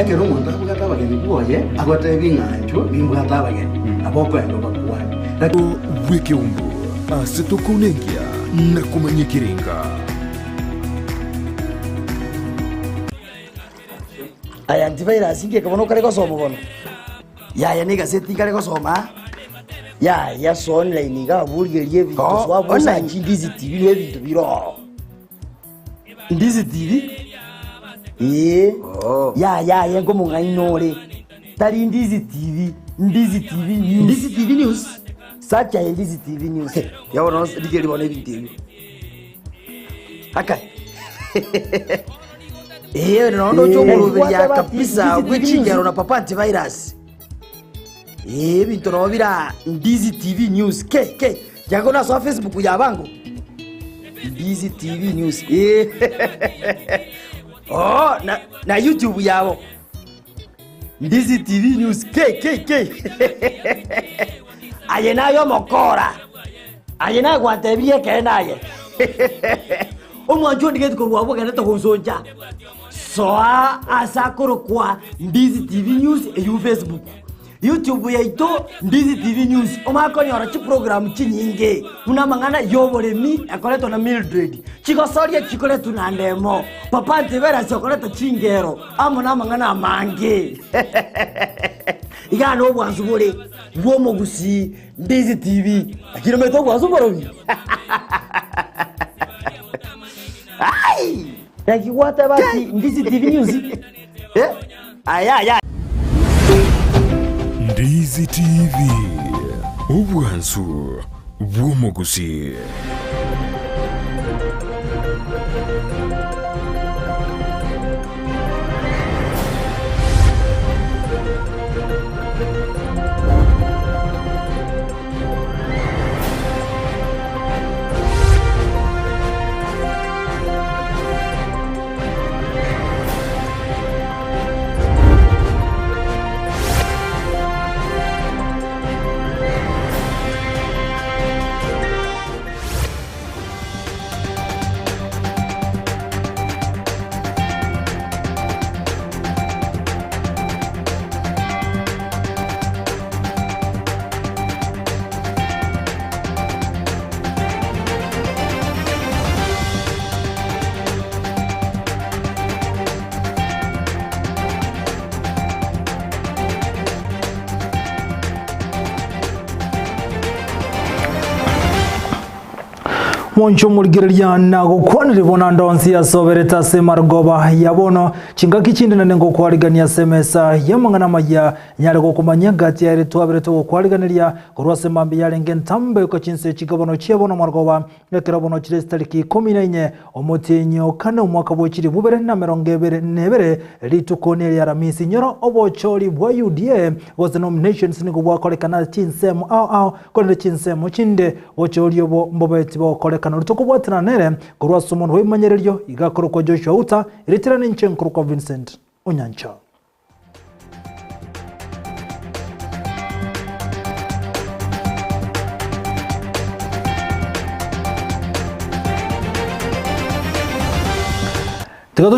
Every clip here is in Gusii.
Ekero omonto abwate abageni bwoye, agoteebie ng'a inchuo nimbwate abageni, nabo okoenda obakwane. Bw'ekeumbu ase tokounenkia na komanya ekerenga. Aya antivirus inki bono okare gosoma bono? Yaya na egaseti nkare gosoma aa. Yaya so online iga abwo origererie ebinto Oh, so abwo online. osachi Ndizi TV na ebinto bire ororo. Ndizi TV? Ee. Oh. Yaya aye nkomong'aini ore. Tari Ndizi TV, Ndizi TV News. Ndizi TV News? Search aye Ndizi TV News. Ya bono rigereria bono ebinto ebio. Akai. Ee, nono ndoche omoroberia kabisa bwe chingero na papa antivirus. Ee, ebinto nabo bira Ndizi TV News. Ke, ke, tiago nasoa Facebook ya bango. Ndizi TV News. Ee. Oh, na, na YouTube yabo. Ndizi TV News. Ke, ke, ke. Aye naye omokora. Aye nagwantebirie ekeene aye. Omwancho ondigeti korwa abwo ogenderete gonsoncha. Soa ase akorokwa Ndizi TV News eywo Facebook. YouTube yaito Ndizi TV News omanye konyora chiprogram chinyinge buna amang'ana y'oboremi ekoretwa na Mildred, chigosoria chikoretwa na Ndemo, Papa Antivirus okoreta chingero amo namang'ana amange. Igaa nobwansu bore bw'omogusii Ndizi TV. Lakini omanyete obwansu mborobi? Ai! Naki gwateba ati Ndizi TV News? Eh? Aya aya. Ndizi TV, obwansu bw'omogusii. Monche omorigereria na gokwanire bono ande onsi asoberete ase marogoba ya bono, chingaki chinde naende ngokwarigania ase emesa y'amang'ana amaya, nyare gokomanyia gati yaye twabere togokwariganeria korwa ase mambia yarenge ntambe goika chinse chikabono chia bono marogoba, ekero bono chire chitariki ikomi na inye, omotienyi o kane omwaka bwe chilifu bibere na emerongo ebere na ebere, rituko neria Aramisi. Nyora obochori bwa UDA gose nominations nigo bwakorekana ase chinsemo ao ao, Korende chinsemo chinde bochooria obo mbobe tibokorekana. Oria tokobwatana nere korwa ase omonwa bw'ebimanyererio iga akorokwa Joshua Uta, eritera ninche nkorokwa Vincent Onyancha. Tiga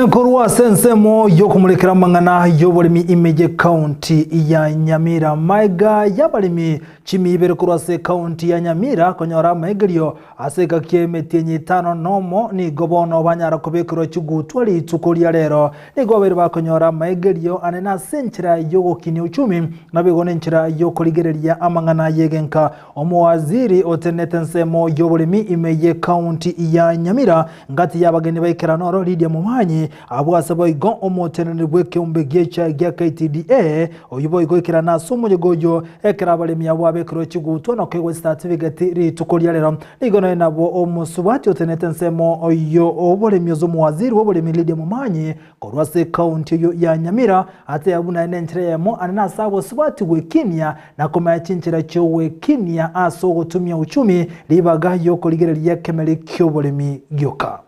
Korwa ase ensemo y'okomorekera amang'ana y'oboremi ime y'Ekaunti ya Nyamira, maega y'abaremi chimi ibere korwa ase ekaunti ya Nyamira konyora amaegerio ase egaki y'emetienyi etano nomo nigo bono banyara kobekerwa chigutwa rituko ria rero. Nigo babeire bakonyora amaegerio anene ase enchera y'ogokinia uchumi naboigo nenchera y'okorigereria amang'ana y'egenka. Omowaziri otenenete ensemo y'oboremi ime y'Ekaunti ya Nyamira Ngati y'abageni baikerana oro Lydia Momanyi, abwo ase boigo omoteneneri bw'ekeombe gi'echae gia KTDA, oyio boigo oikerana ase omoyega oyio ekero abaremi abwo babekerwe chigutwa na koegwa chisatifigeti rituko ria rero. Nigo nonya nabwo omosubati otenenete ensemo y'oboremi ase omowaziri bw'oboremi Lydia Momanyi korwa ase ekaunti eyio ya Nyamira ateba buna nenchera eyemo ande nase abosubati gwekinia na komanya chinchera chi'ogwekinia ase ogotumia uchumi ribaga y'okorigereria ekemeri ki'oboremi gioka.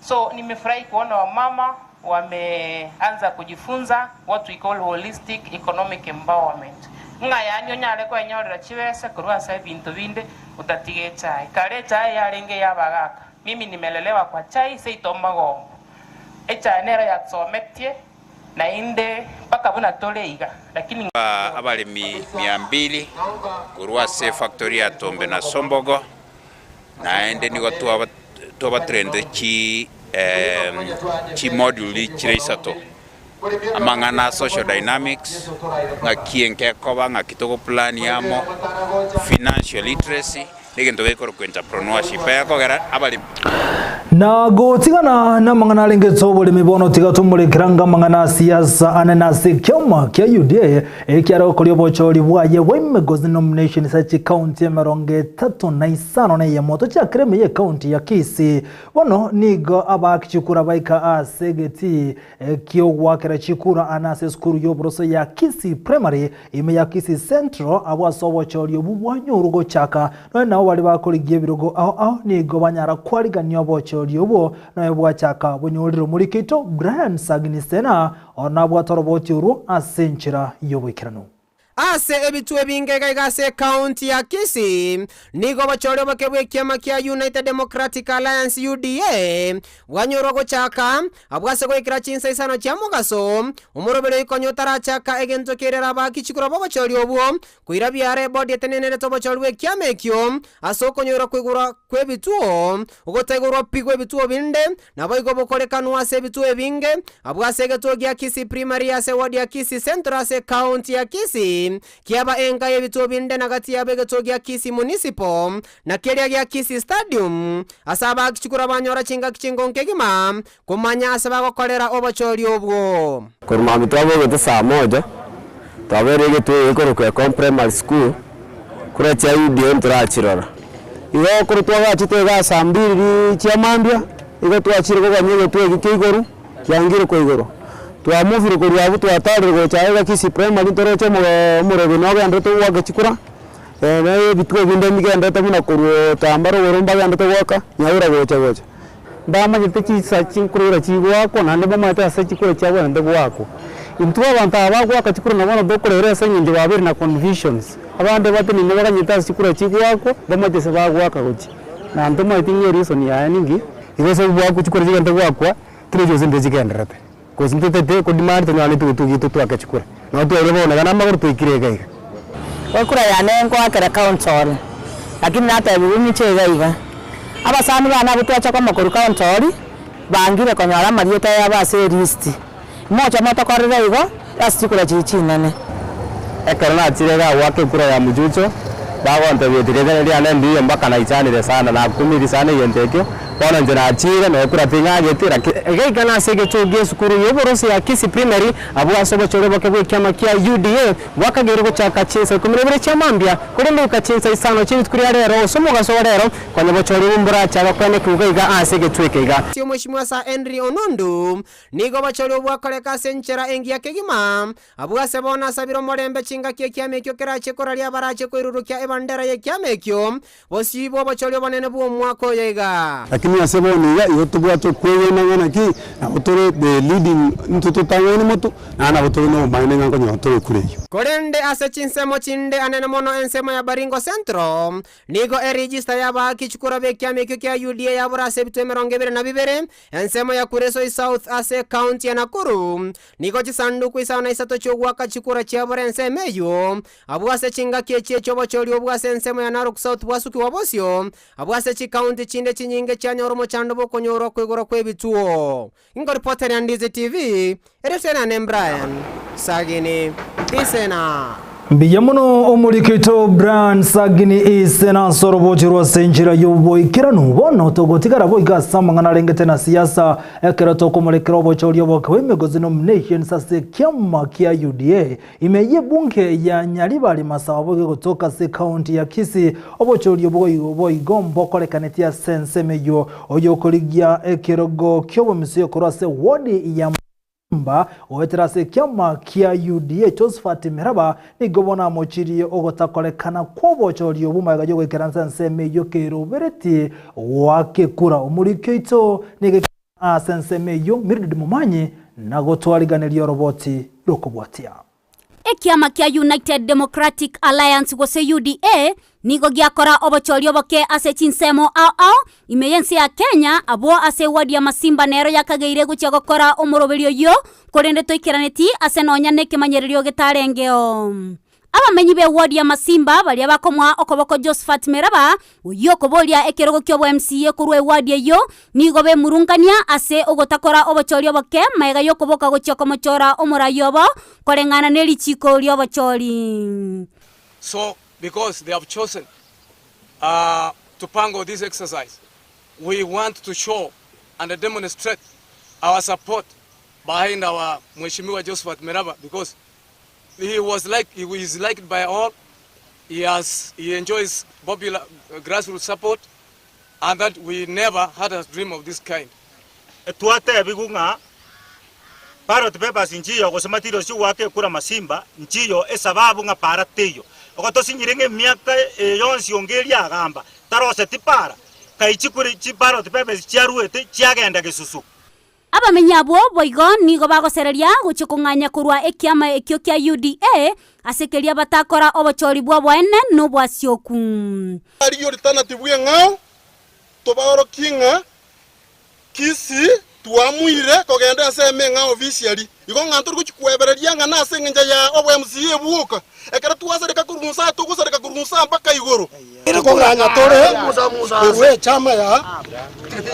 So nimefurahi kuona wamama wameanza kujifunza what we call holistic economic empowerment ng'a yaani onyare kwenyorera chibesa korwa ase ebinto binde otatiga echae. Kare echae yarenge ey'abagaka, mimi nimelelewa kwa chai seito magombo. Echae nero yatsometie. Naende mpaka buna tore iga, lakini. Abaremi mia mbili korwa ase efactory ya Tombe na Sombogo, naende nigo twabatrainete chimodule chire isato, amang'ana a social dynamics, ng'aki enka ekoba, ng'aki togoplan amo, financial literacy. Negento gekorokwa entrepreneurship ekogera abaremi. Na gotigana namang'ana arengete oboremi bono tiga tomorekera anga amang'ana a siasa anene ase ekiama kia UDA ekiare gokoria obochori bwaye bwa Imegozi nomination ase chikaunti 35 na tochakere ime ye ekaunti ya Kisii. Bono nigo abaaki chikura baika ase egetii ki'ogoakera chikura ane ase esukuru y'oboroso ya Kisii Primary ime ya Kisii Central abwo ase obochori obwo bwanyorwa gochaka nonya nabo baria bakorigia ebirogo ao ao nigo banyara kwarigania obochori obwo nonya bwachaka bonyorire omoriki oito Brian Sagini Sena oro nabwate oroboti orwo ase enchera y'oboikeranu. Ase ebituo ebinge iga iga ase ekaunti ya Kisii, nigo obochori oboke bw'ekiama kia United Democratic Alliance, UDA, bwanyorwa gochaka abwo ase goikera chinsa isano chia mogaso, omoroberi oyo konya otarachaka egento keria arabaki chikura b'obochori obwo, koira biara ebodi etenenerete obochori bw'ekiama ekio ase okonyorwa koigorwa kw'ebituo, ogotaigorwa pi gw'ebituo binde, Naboigo bokorekanwa ase ebituo ebinge, abwo ase egetuo gia Kisii Primary ase eward ya Kisii Central ase ecounty ya Kisii, kiaba enka y'ebituo binde na gati yabo egetuo gia Kisii Municipal na keria gia Kisii Stadium, ase abaaki chikura banyora chingaki chingongo kegima komanya ase bagokorera obochori obwo. Korwa mambia twabogete saa moja, twabeire egetuo gekorokwa Ekong Primary School, kura chia UDA ntorachirora. Igo korwa twagachete igaa saa mbiri chia mambia, igo twachire kogania egetuo eki kia igoro, kiangire kwa igoro. Twamuvire korwa abwo twatarire gocha aiga iga Kisii Primary ntoroche omorobi nogenderete goaka chikura, na ebituo binde mbigenderete buna korwa Tamba rogoro mbagenderete goaka, Nyaura gocha gocha. Mbamanyete chinsa chinkurura chigoakwa, naende mbamanyete ase chikura chiabwenerete goakwa. Intwe abanto aba bagoaka chikura na bono tokorera ase eng'encho babeire na confusions. Abande batenenire baganyete ase chikura chigoakwa, mbamanyete ase bagoaka gochia. Na ntomanyeti ng'a ereason yaye ninki, igo ase oboaku chikura chigenderete goakwa, kera chionsi ndire chigendererete. Gose ntotete kodemand tonyore netugutu gito twake chikura. Nabo twairire bono iga namagoro twaikire iga iga. Ekura yane nkoakera council, lakini natebiwe ng'iche iga iga. Abasani bane abwo twacha komo korwa council, bangire konyora amarieta yabo ase elist. Moche motokorere igo ase chikura chiria chinene. Ekero nachire iga goaka ekura ya mochucho, bagontebia eti rieta riane ndiyo mpaka naichanire sana, nakumirie sana egento ekio, Bono inche nachiire, na ekura ting'ageti, lakini. Egaika nase egechuo gi'esukuru y'oboroso ya Kisii Primary, abwo ase obochori oboke bw'ekiama kia UDA bwakageire gochaka chinsa ikomi na ibere chia mambia, korende goika chinsa isano chia rituko ria rero gose omogaso o rero, konya bochori obwo mborache abakwane iga iga ase egechuo eke iga. Omweshimiwa Sir Henry Onundu nigo obochori obwo bwakoreka ase enchera engiya kegima, abwo ase bono asabire omorembe chingaki ekiama ekio kerache koraria abarache koirurukia ebandera y'ekiama ekio Bosio bw'obochori obonene bw'omwaka oyo iga. Lakini ase bono iga, igo tobwate okwegena ng'a naki, nabo tore the leading intwe totang'aine moto, naende nabo tore nobomaene ng'a nkonyora tore ekura eyio. Korende ase chinsemo chinde anene mono ensemo ya Baringo Central, nigo erigista y'abaaki chikura b'ekiama ekio kia UDA yabora ase ebitwe 22, ensemo ya Kuresoi South ase ecounty ya Nakuru, nigo chisanduku isano na isato chi'ogoaka chikura chiabora ensemo eyio, Abwo ase chingaki echi echi'obochori obwo ase ensemo ya Narok South bwasukigwa bosio, abwo ase chikaunti chinde chinyinge chianyora omochando bw'okonyorwa koigorwa kw'ebituo. Inkoripoteria Ndizi TV, erieta riane Brian Sagini Isena. Mbuya mono omoriki oito Brian Sagini Isena ase orobochi rw'ase enchera y'oboikeranu. Bono togotigara boigo ase amang'ana arengete na siasa ekero tokomorekera obochori oboke bw'emegozi nominations ase ekiama kia UDA Ime y'ebunge ya Nyaribari Masaba gegotoka ase ekaunti ya Kisii, obochori obo boigo mbokorekaneti ase ensemo eyio. Oyokorigia ekerogo ki'obomisio korwa ase ward ya Mamba goetera ase ekiama kia UDA Josephat Meraba nigo bono amochirie ogotakorekana kw'obochori obwo magega y'ogoikaransa ensemo eyio keroberetie goaka ekura. Omoriki oito nigo Ase ensemo eyio Mildred Momanyi na gotwariganeria oroboti rw'okobwatia. Ekiama kia United Democratic Alliance gose UDA nigo giakora obochori oboke ase chinsemo ao ao ime y'ense ya Kenya abwo ase eward ya Masimba nero yakageire gochia gokora omoroberio oyio korende toikeraneti ase nonya nekemanyererio getarengeo. Abamenyi b'eward ya Masimba baria bakomoa okoboko Josphat Meraba oyio okoboria ekerogo ki'obo MCA korwa eward eyio nigo bemurungania ase ogotakora obochori oboke magega y'okoboka gochia komochora omorai obo koreng'ana ne richiiko ri'obochori. So because they have chosen uh, to pango this exercise, we want to show and demonstrate our support behind our Mheshimiwa Josephat Meraba because he was like he is liked by all he has he enjoys popular grassroots support and that we never had a dream of this kind. Twatebigwe ng'a ballot papers nchiyo gose materials chi'ogoaka ekura masimba nchiyo esababu ng'a para teiyo. Igo tosinyire ng'a emiaka eye yonsi onga eria agamba taroseti para, kai chikure chi ballot papers chiaruete chiagenda gesusu. Abamenyi abwo boigo nigo bagosereria gochia kong'anya korwa ekiama ekio kia UDA ase keria batakora obochori bw'oboene na obwasioku. Arigie oritanati bw'eng'ao, tobaorokie ng'a Kisii twamuire kogenda ensemo eng'ao officially, igo ng'a ntori gochia koebereria ng'a nase engencho ya obo MCA bwoka, ekero twasareka korwa inse aa togosareka korwa inse aa mpaka igoro. Tokong'anya tore korwa echama ya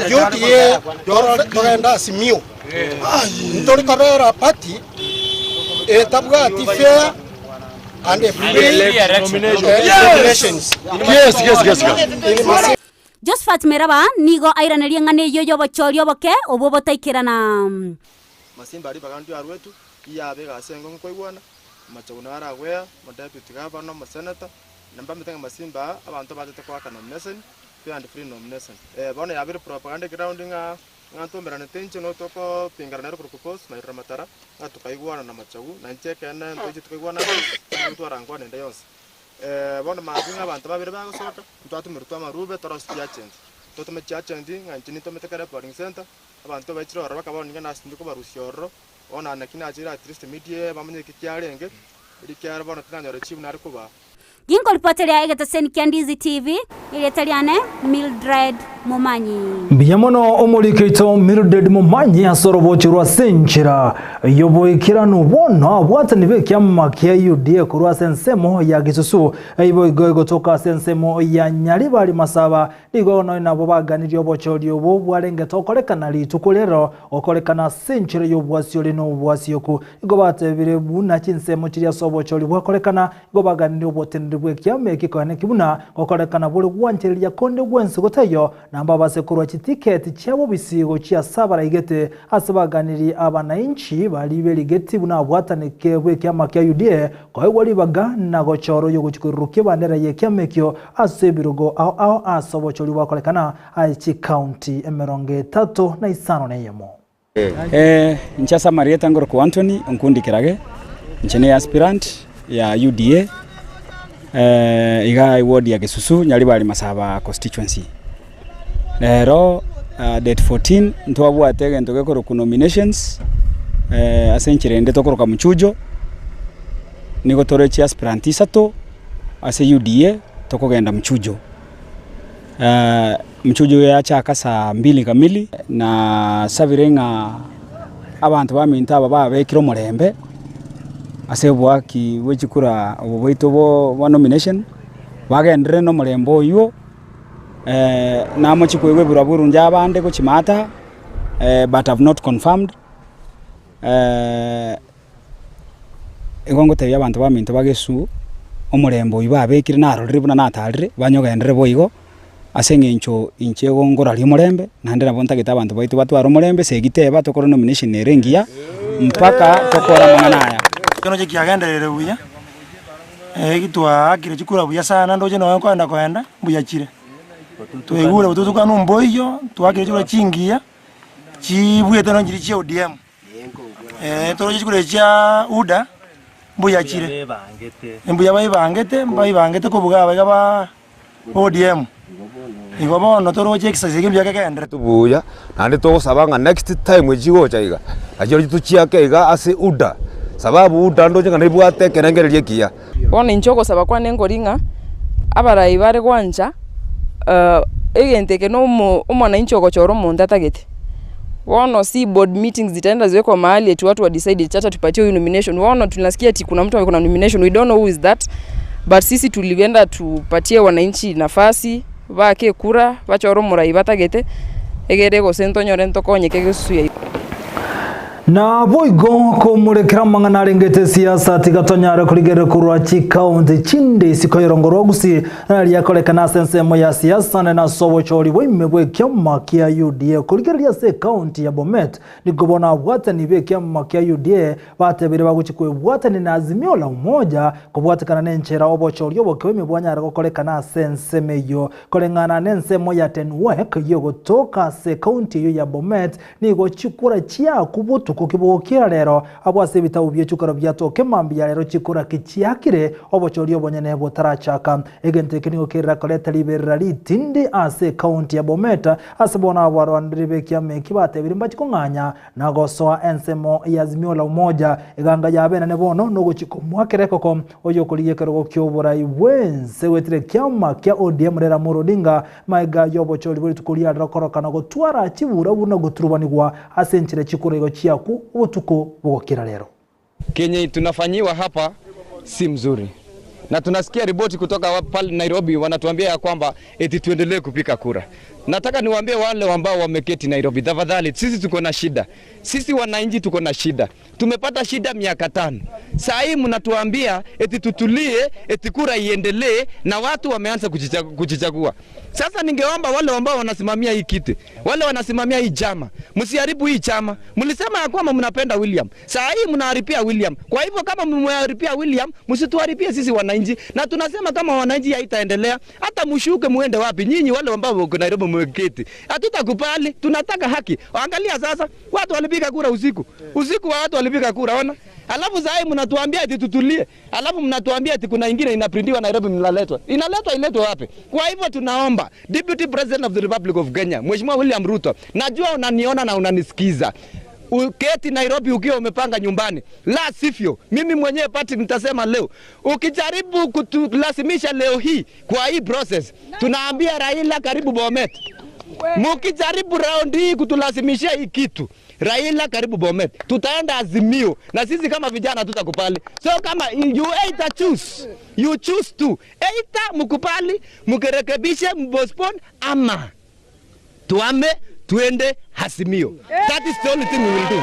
UDA torore togende Azimio. Ntori kobera party etabwati fair and free nominations. Josephat Meraba nigo airanerie eng'ana eyio y'obochori oboke obwo botaikerana. Masimba aria bagandio arwetwe, iyabe egasi engo nkoigwana, amachagu naro aragwea, omodeputy gavana, omoseneta, na mbamete ng'a masimba aa abanto bachete koaka nomination, fair and free nomination. Eh, bono yabeire propaganda eground ng'a ng'a ntomeranete inche no tokopingana nere korokwa Paul Mairura Matara, ng'a tokaigwana na machagu, na inche ekeene ntoicheti koigwana ase, nigo twarangwana ende yonsi. Bono mambia ng'a abanto babere bagosoka, ntwatomerwe amarube torosie chiagent. Totome chiagent ng'a inche nintomete kera epolling centre, abanto baichire ororo bakaba bono nigo nase tindi kobarusia ororo, bono naki nachire at least media bamanye eki kiarenge, erio bono tinanyora chibu nare kobaa. Ginkoripoteria egeteseni kia Ndizi TV, erieta riane Mildred Momanyi. Mbuya mono omoriki oito Mildred Momanyi ase orobochi rwa ase enchera y'oboikeranu bono abwatani b'ekiama kia UDA korwa ase ensemo ya Gisusu eiboigo egotoka ase ensemo ya Nyaribari Masaba Nigo nonya nabwo baganirie obochori obo bwarengete okorekana rituko rero, gokorekana ase enchera y'obwasi ore nobwasioku. Nigo batebire buna chinsemo chiria ase obochori bwakorekana, nigo baganirie oboteneneri bw'ekiama eki koeneki buna gokorekana bore gwanchereria konde gwensi gotaiyo, na mbabase korwa chitiketi chia bobisi gochia ase abaraigete ase baganirie abanainchi baria berigeti buna abwataneke bw'ekiama kia UDA koegwa ribaga na gochora oyogochia koirurukia ebandera y'ekiama ekio ase ebirogo ao ao ase obochori bwakorekana aye chikaunti 31. Inche ase amarieta ngorokwa Anthony Onkundi Kirage, inche ne aspirant ya UDA iga eward ya Gesusu Nyaribari Masaba constituency. Rero date 14 ntwabwate egento gekorokwa nominations ase enchera ende tokoroka mchujo, nigo tore chiaspirant isato ase UDA tokogenda mchujo. Mchujo oyo yachaka saa mbili kamili, nasabire ng'a abanto baminto aba babekire omorembe ase oboaki bwe chikura obo bwaito bwa nomination, bagenderere na omorembe oywo. Namochie koigwa eburaburu inche abande gochia maata, but have not confirmed, igo ngotebia abanto baminto ba Gesu, omorembe oyio babekire narorire buna natarire, banyogenderere boigo, ase eng'encho inche igo nkoraria omorembe, naende nabo ntagete abanto baito batware omorembe, esegi teba tokore nomination ere engiya, mpaka tokore amang'ana aya. Ekero kiagenderire buya. Eki twaakire chikura buya sana ndoche nonya nkoenda koenda mbuya chire. Twaigure botutukanu mboiyo, twaakire chikura chingiya, chibuete nonye chiria chia ODM. Toroche chikura echi chia UDA mbuya chire, mbuya baibangete, mbaibangete kobuga aba iga ba ODM. Igo bono toroche exercise eke mbuya kegenderete. Buya, naende togosaba ng'a next time echi chigocha iga, nachirochio tochiake iga ase UDA. Sababu UDA ndoche ng'a nebwate ekerengererio ekiya. Bono inche ogosaba kwane nkori ng'a, abarai bare gwancha egento eke na omo omwananchi ogochora omonto atagete. Bono si board meetings zitaenda ziwekwe mahali eti watu wa decide eti acha tupatie huyu nomination. Bono tunasikia eti kuna mtu ako na nomination, we don't know who is that, but sisi tulienda tupatie wananchi nafasi, baake ekura, bachore omorai batagete, egere gose ntonyore ntokonyeke gesusu yaito. Naboigo komorekera amang'ana arengete siasa tiga tonyare korigereria korwa chikaunti chinde isiko y'orongo rwa Gusii nariakorekana ase ensemo ya siasa naende ase obochori bwaime bw'ekiama kia UDA korigereria ase ekaunti ya Bomet nigo bono abwatani b'ekiama kia UDA batebire bagochia kwebwatania na Azimio la Umoja kobwatekana nenchera obochori oboke bwaime bwanyare gokorekana ase ensemo eyio koreng'ana nensemo ya Tenwek yogotoka ase ekaunti eyio ya Bomet Nigo chikura chiaku botuko ki bogokira rero, abwo ase ebitabu bie chikura biatoke mambia rero chikura ki chiakire, obochori obonyene botarachaka. Egento eke nigo kerera koreta riberera ritindi ase ecounty ya Bomet, ase bono abarwaneri b'ekiama eki batebire mbachi kong'anya na gosoa ensemo ya Azimio la Umoja. Eganga yabenane bono nogochia komoakera ekoko oyokorigia ekerogo ki'oborai bw'ense goetera ekiama kia ODM Raila Amolo Odinga Magega y'obochori bwe rituko riarero korokana gotwara chibura buna goturubanigwa ase enchera chikoraigo chiakwo obotuko bogokira rero. Kenye tunafanyiwa hapa si mzuri na tunasikia ripoti kutoka pale Nairobi wanatuambia ya kwamba eti tuendelee kupika kura. Nataka niwaambie wale ambao wameketi Nairobi, tafadhali, sisi tuko na shida, sisi wananchi tuko na shida, tumepata shida miaka tano. Saa hii mnatuambia eti tutulie, eti kura iendelee, na watu wameanza kujichagua. Sasa ningeomba wale ambao wanasimamia hii kiti, wale wanasimamia hii chama, msiharibu hii chama. Mlisema ya kwamba mnapenda William, saa hii mnaharibia William. Kwa hivyo kama mmeharibia William, msituharibie sisi wananchi, na tunasema kama wananchi haitaendelea, hata mshuke muende wapi nyinyi wale ambao wako Nairobi mmeketi, hatutakubali. Tunataka haki. Angalia sasa, watu walipiga kura usiku usiku, wa watu walipiga kura, ona. Alafu saa hii mnatuambia eti tutulie, alafu mnatuambia eti kuna ingine inaprintiwa Nairobi, mnaletwa. Inaletwa iletwe wapi? Kwa hivyo tunaomba Deputy President of the Republic of Kenya, Mheshimiwa William Ruto, najua unaniona na unanisikiza. Uketi Nairobi ukiwa umepanga nyumbani, la sivyo mimi mwenyewe Patrick nitasema leo, ukijaribu kutulazimisha leo hii kwa hii process, tunaambia Raila karibu Bomet. Mukijaribu round hii kutulazimishia hii kitu, Raila karibu Bomet, tutaenda Azimio na sisi kama vijana tutakubali. So kama you either choose, you choose to either mkubali, mkirekebishe, mpostpone ama tuame tuende Azimio. That is the only thing we will do.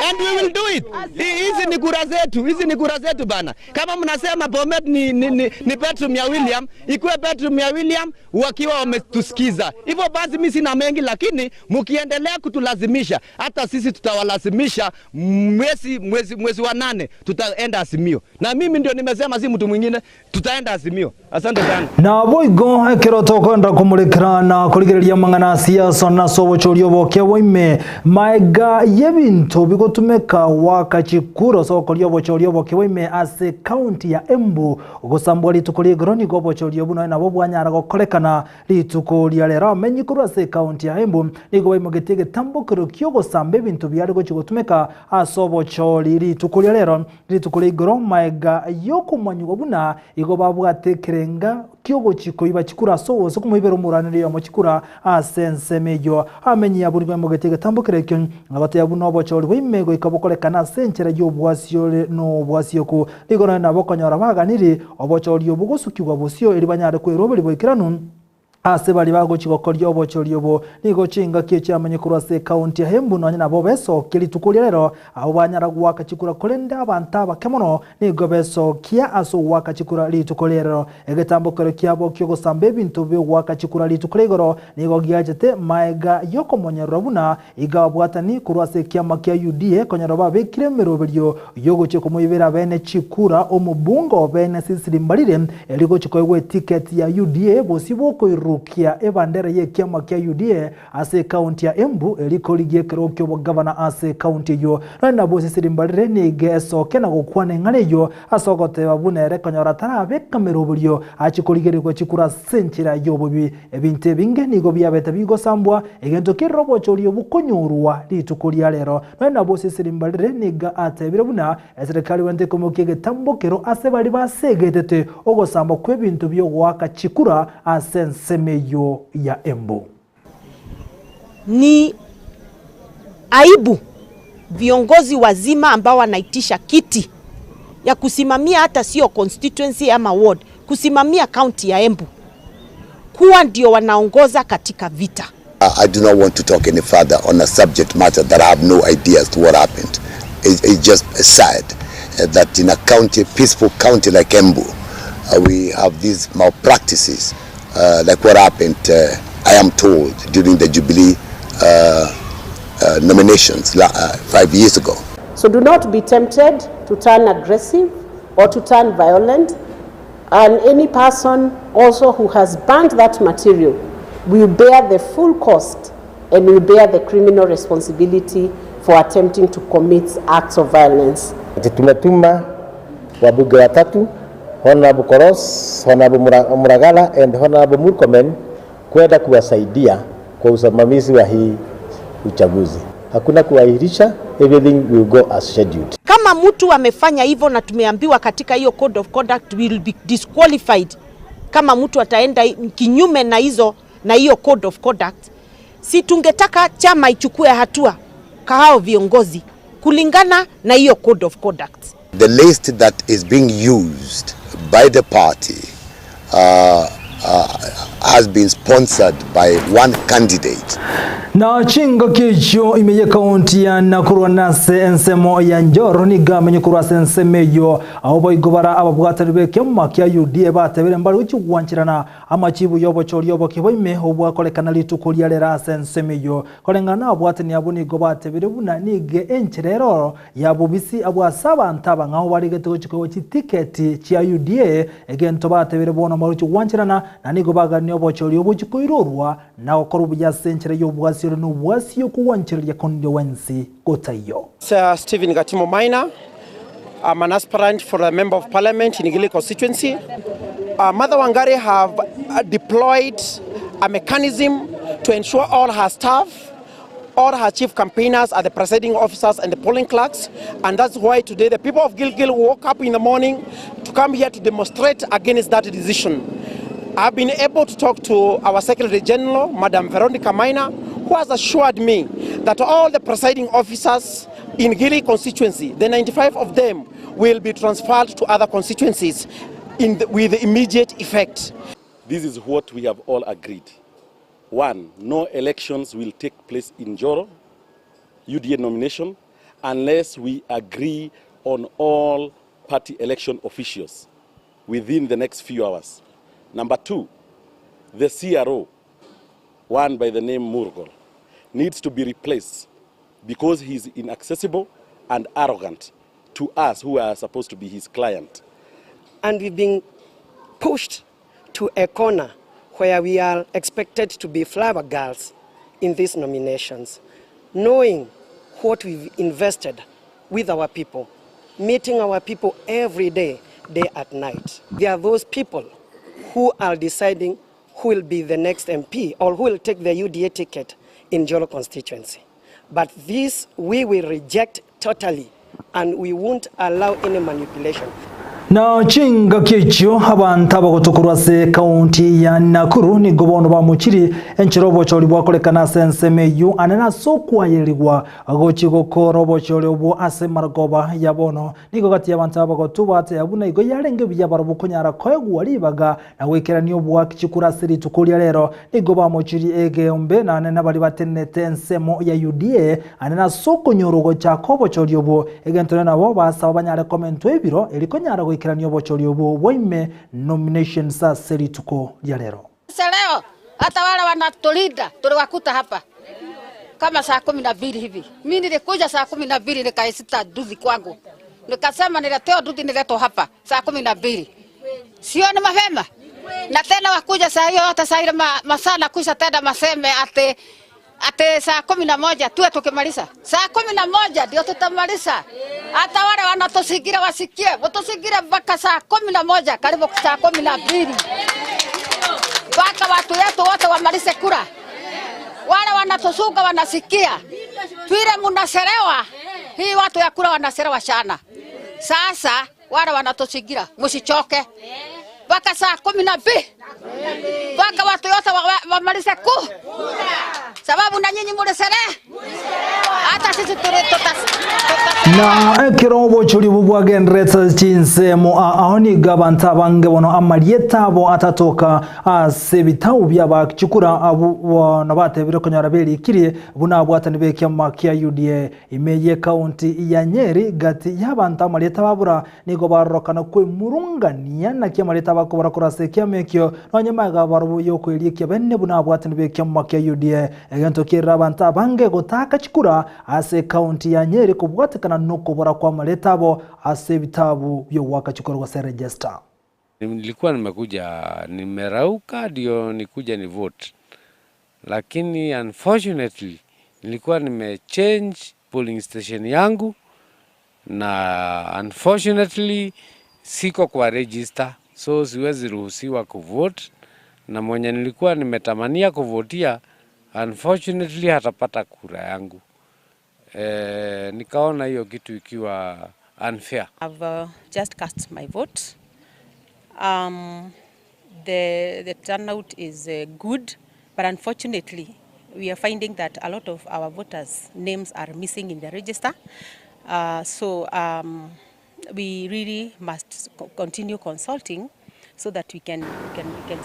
And we will do it. Hizi ni kura zetu, hizi ni kura zetu bana. Kama mnasema Bomet ni, ni, ni, ni bedroom ya William, ikuwe bedroom ya William wakiwa wametusikiza. Hivyo basi mimi sina mengi, lakini mkiendelea kutulazimisha, hata sisi tutawalazimisha mwezi, mwezi, mwezi wa nane tutaenda Azimio. Na mimi ndio nimesema, si mtu mwingine, tutaenda Azimio. Asante sana. Naboigo ekero tokwenda komorekera na korigereria amang'ana a siasa na ase obochori oboke bwaime maega y'ebinto bigotumeka goaka chikura ase ogokoria obochori oboke bwaime ase county ya Embu gosambwa rituko ria igoro nigo obochori obwo nonya nabo bwanyara gokorekana rituko ria rero amenyi korwa ase ecounty ya Embu nigo baimogetie egetambokero ki'ogosamba ebinto biare gochia gotumeka ase obochori rituko ria rero rituko ria igoro maega y'okomanyigwa buna Igo babwate ekerenga ki'ogochia koiba chikura ase gose komoibera omoraneri oyomo chikura ase ensemo eyio. Amenyia abwo nigo baimogetie egetambo keria ekio, na gotebia buna obochori bwa ime goika bokorekane ase enchera y'obwasio ore nobwasioku. Nigo nonya nabo okonyora baganiri obochori obwo gosukigwa bosio erio banyare kwerwa boikeranu Ase baria bagochia gokoria obochori obo, nigo chingaki echiamenye korwa ase ekaunti ya Embu nonya nabo besokia rituko ria rero, abwo banyara goaka chikura korende abanto abake mono nigo besokia ase ogoaka chikura rituko ria rero. Egetambo keria kiabo ki'ogosamba ebinto bi'ogoaka chikura rituko ria igoro nigo giachete maega y'okomonyererwa buna iga abwatani korwa ase ekiama kia UDA konyora babekire emeroberio y'ogochia komoibera bene chikura omobunge o bene Cecily Mbarire eri gochia koegwa etiketi ya UDA bosio bw'okoirurwa. koburukia ebandera y'ekiama kia UDA ase ekaunti ya Embu erio korigia ekerogo ki'obogavana ase ekaunti eyio. Nonya nabwo Cecily Mbarire nigo esokia na gokwana eng'ana eyio ase ogoteba buna ere konyora tarabeka meroberio achie korigerigwa chikura ase enchera y'obobi. Ebinto ebinge nigo biabete bigosambwa, egento kerire obochori obwo konyorwa rituko ria rero. Nonya nabwo Cecily Mbarire nigo atebire buna Eserekari bwente ekomokia egetambokero ase baria basegetete ogosambwa kw'ebinto bi'ogoaka chikura ase ensemo eyio ya Embu. Ni aibu viongozi wazima ambao wanaitisha kiti ya kusimamia hata sio constituency ama ward, kusimamia county ya Embu kuwa ndio wanaongoza katika vita. I do not want to talk any further on a subject matter that I have no idea as to what happened. It, it's just sad that in a county, peaceful county like Embu, we have these malpractices uh, like what happened, uh, I am told, during the Jubilee uh, uh, nominations uh, five years ago. So do not be tempted to turn aggressive or to turn violent. And any person also who has burned that material will bear the full cost and will bear the criminal responsibility for attempting to commit acts of violence. Ati tumetuma wabunge watatu Honorable Koros, Honorable Muragala and Honorable Murkomen kwenda kuwasaidia kwa usimamizi wa hii uchaguzi. Hakuna kuahirisha, everything will go as scheduled. Kama mtu amefanya hivyo na tumeambiwa katika hiyo code of conduct will be disqualified kama mtu ataenda kinyume na hizo na hiyo code of conduct, si tungetaka chama ichukue hatua kwa hao viongozi kulingana na hiyo code of conduct. The list that is being used by the party has been sponsored by one candidate. Na chingaki echio ime y'ekaunti ya Nakuru nase ensemo ya Njoro nigo amenye korwa ase ensemo eyio abo boigo bara ababwatani b'ekiama kia UDA batebire mbare gochia gwancherana amachibu y'obochori oboke bwa obwakorekana rituko ria rero ase ensemo eyio koreng'ana na abwatani abwo nigo batebire buna nigo enchera ero ya bobisi abwo ase abanto abang'ao barigete gochia koegwa chitiketi chia UDA egento batebire bono mbare gochia gwancherana na nigo bagania obochori obochia koirorwa na gokora obuya ase enchera y'obwasi ore nobwasi okogwanchereria konde wensi gotaiyo. Sir Stephen Gatimo Maina. I'm an aspirant for a member of parliament in Gilgil constituency. Mother Wangari have deployed a mechanism to ensure all her staff, all her chief campaigners are the presiding officers and the polling clerks. And that's why today the people of Gilgil woke up in the morning to come here to demonstrate against that decision. I've been able to talk to our Secretary General, Madam Veronica Maina, who has assured me that all the presiding officers in Gilgil constituency, the 95 of them, will be transferred to other constituencies with immediate effect. This is what we have all agreed. One, no elections will take place in Njoro, UDA nomination, unless we agree on all party election officials within the next few hours. Number two, the CRO, one by the name Murgol, needs to be replaced because he is inaccessible and arrogant to us who are supposed to be his client. And we've been pushed to a corner where we are expected to be flower girls in these nominations, knowing what we've invested with our people, meeting our people every day, day at night. There are those people who are deciding who will be the next MP or who will take the UDA ticket in Njoro constituency. But this we will reject totally, and we won't allow any manipulation. Na chingaki echio abanto abagotokorwa ase ekaunti ya Nakuru nigo bono bamochiri enchera obochori bwakorekana ase ensemo eyio ane ase okwayerigwa gochi gokora obochori obwo ase marogoba ya bono nigo gati y'abanto abagotu bateba buna igo yarenge buya barabwo konyara koegwa ribaga na goikerania obwaki chikura ase rituko ria rero nigo bamochiri egeombe nane nabari batenenete ensemo ya UDA ane ase okonyora ogochaka obochori obwo egento nabo basaba banyare komentwa ebiro erikonyara goikerania obochori obwo bwaime nominations ase rituko ria rero. Leo hata wale wanatulinda tuliwakuta hapa kama saa 12 hivi. Mimi nilikuja saa 12 nikaisita nduthi kwangu, nikasema niletewa nduthi niletwo hapa saa 12. Sio ni mapema? Na tena wakuja saa hiyo yote saa ile masaa nakuja tena maseme ati ati saa 11 tuwe tukimaliza. Saa 11 ndio tutamaliza. Hata wale wanatusigira wasikie, watusigire mpaka saa 11, karibu saa 12 mpaka watu wetu wote wamalize kura. Wale wanatusunga wanasikia vile mnachelewa, hii watu ya kura wanachelewa sana. Sasa wale wanatusigira msichoke mpaka saa 12 mpaka watu wote wamalize ku sababu na nyinyi mulisere hata sisi Na ekero obochori obo bwagenderete chinsemo aho nigo abanto abange bono amarieta abo atatoka ase ebitau bia abachukura abo bono batebire konyora berikirie buna abwatani ba ekiama kia UDA ime ye county ya Nyeri gati ya abanto amarieta babura nigo barorokana kwemurungania naki amarieta bakobora korwa ase ekiama ekio nonye magega barobwo yokoeria ekiabene buna abwatani ba ekiama kia UDA egento kerire abanto abange gotaka chikura ase county ya Nyeri kobwatekana nokobora kwa amareta abo ase ebitabu biogoaka chikura gose register. Nilikuwa nimekuja nimerauka ndio nikuja ni vote, lakini unfortunately nilikuwa nimechange polling station yangu na unfortunately siko kwa register, so siwezi ruhusiwa kuvote, na mwenye nilikuwa nimetamania kuvotia unfortunately hatapata kura yangu. Nikaona hiyo kitu ikiwa unfair. I've just cast my vote. The turnout is good, but unfortunately we are finding that a lot of our voters' names are missing in the register. So we really must continue consulting so that we can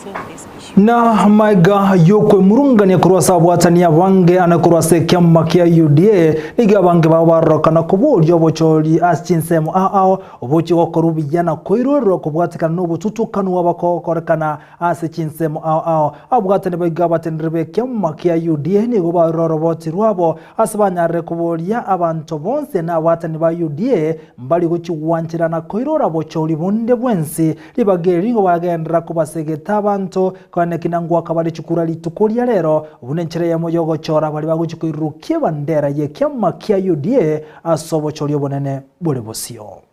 solve this issue. Na maiga yokwemurungania korwa ase abwatani abange ane korwa ase ekiama kia UDA nigo abange babo barorokana koboria obochori ase chinsemo ao ao obochi gokorwa buya na koirorerwa kobwatekana na obotutukanu bwabakokorekana ase chinsemo ao ao abwatani baiga abatendereri ba ekiama kia UDA nigo barora oroboti rwabo ase banyarire koboria abanto bonse na abwatani ba UDA mbari gochigwancherana koirora bochori bonde bwensi ribaga eri nigo bagendera kobasegeta abanto kwaneki na ngwaka bare chikura rituko ria rero buna enchera eyemo yogochora bari bagochi koirurukia ebandera ya ekiama kia UDA ase obochori obonene bore bosio.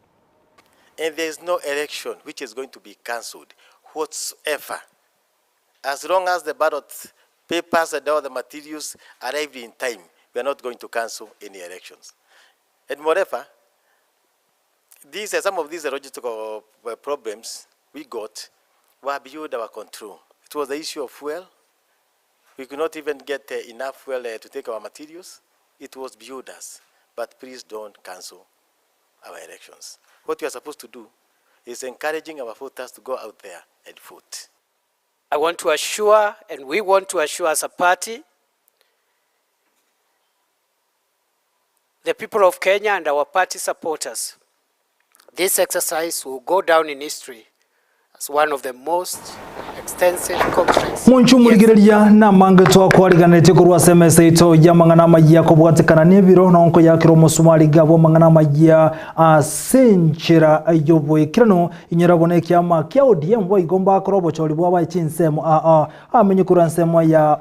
And there is no election which is going to be cancelled whatsoever. As long as the ballot papers and all the materials arrived in time, we are not going to cancel any elections. And moreover, some of these logistical problems we got were beyond our control. It was the issue of fuel. We could not even get enough fuel to take our materials. It was beyond us. But please don't cancel our elections. What we are supposed to do is encouraging our voters to go out there and vote. I want to assure, and we want to assure as a party, the people of Kenya and our party supporters, this exercise will go down in history as one of the most extensive conferences. Monchu murigereria na mange twakwariganĩtie korwa ase emesa ito ya mang'ana amaya kobwatekana na ebiro nonko yakera omosumari gabo mang'ana amaya ase enchera y'oboikeranu inyora bono ekiama kia ODM boigo mbakora obochori bwabae chinsemo aa amenye korwa ensemo ya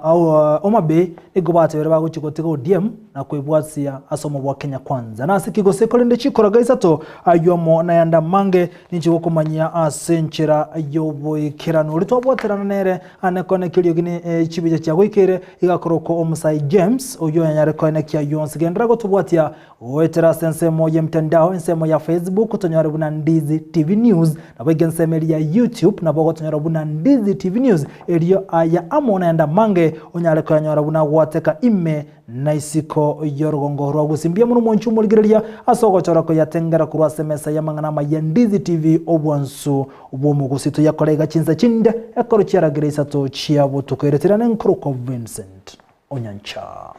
Homa Bay nigo batebere bagochi gotiga ODM na kwebwatia ase omo bwa Kenya Kwanza nase kigose korende chikoraga isato aywo nayanda mange ninchi gokomanyia ase enchera y'oboikeranu ori twabwaterana nere ane kone kirio gine chibicha chia goikere igakoroko omusai James oyo yanyare kone kia yonsi gendera gotubwatia oetera ase ensemo ya mtandao ensemo ya Facebook tonyore buna Ndizi TV News nabo iga ensemo ya YouTube nabo gotonyora buna Ndizi TV News erio aya amo nayanda mange onyare koyanyora buna gwateka ime na isiko yorugongo rwa gusimbia muno monchu murigereria ase ogochora koyatengera korwa ase emesa ya mang'ana amaya Ndizi TV obwansu obw'omogusito yakorega chinsa chinde ekoro chiaragera isato chia botuko ereterane nkorokwa Vincent Onyancha.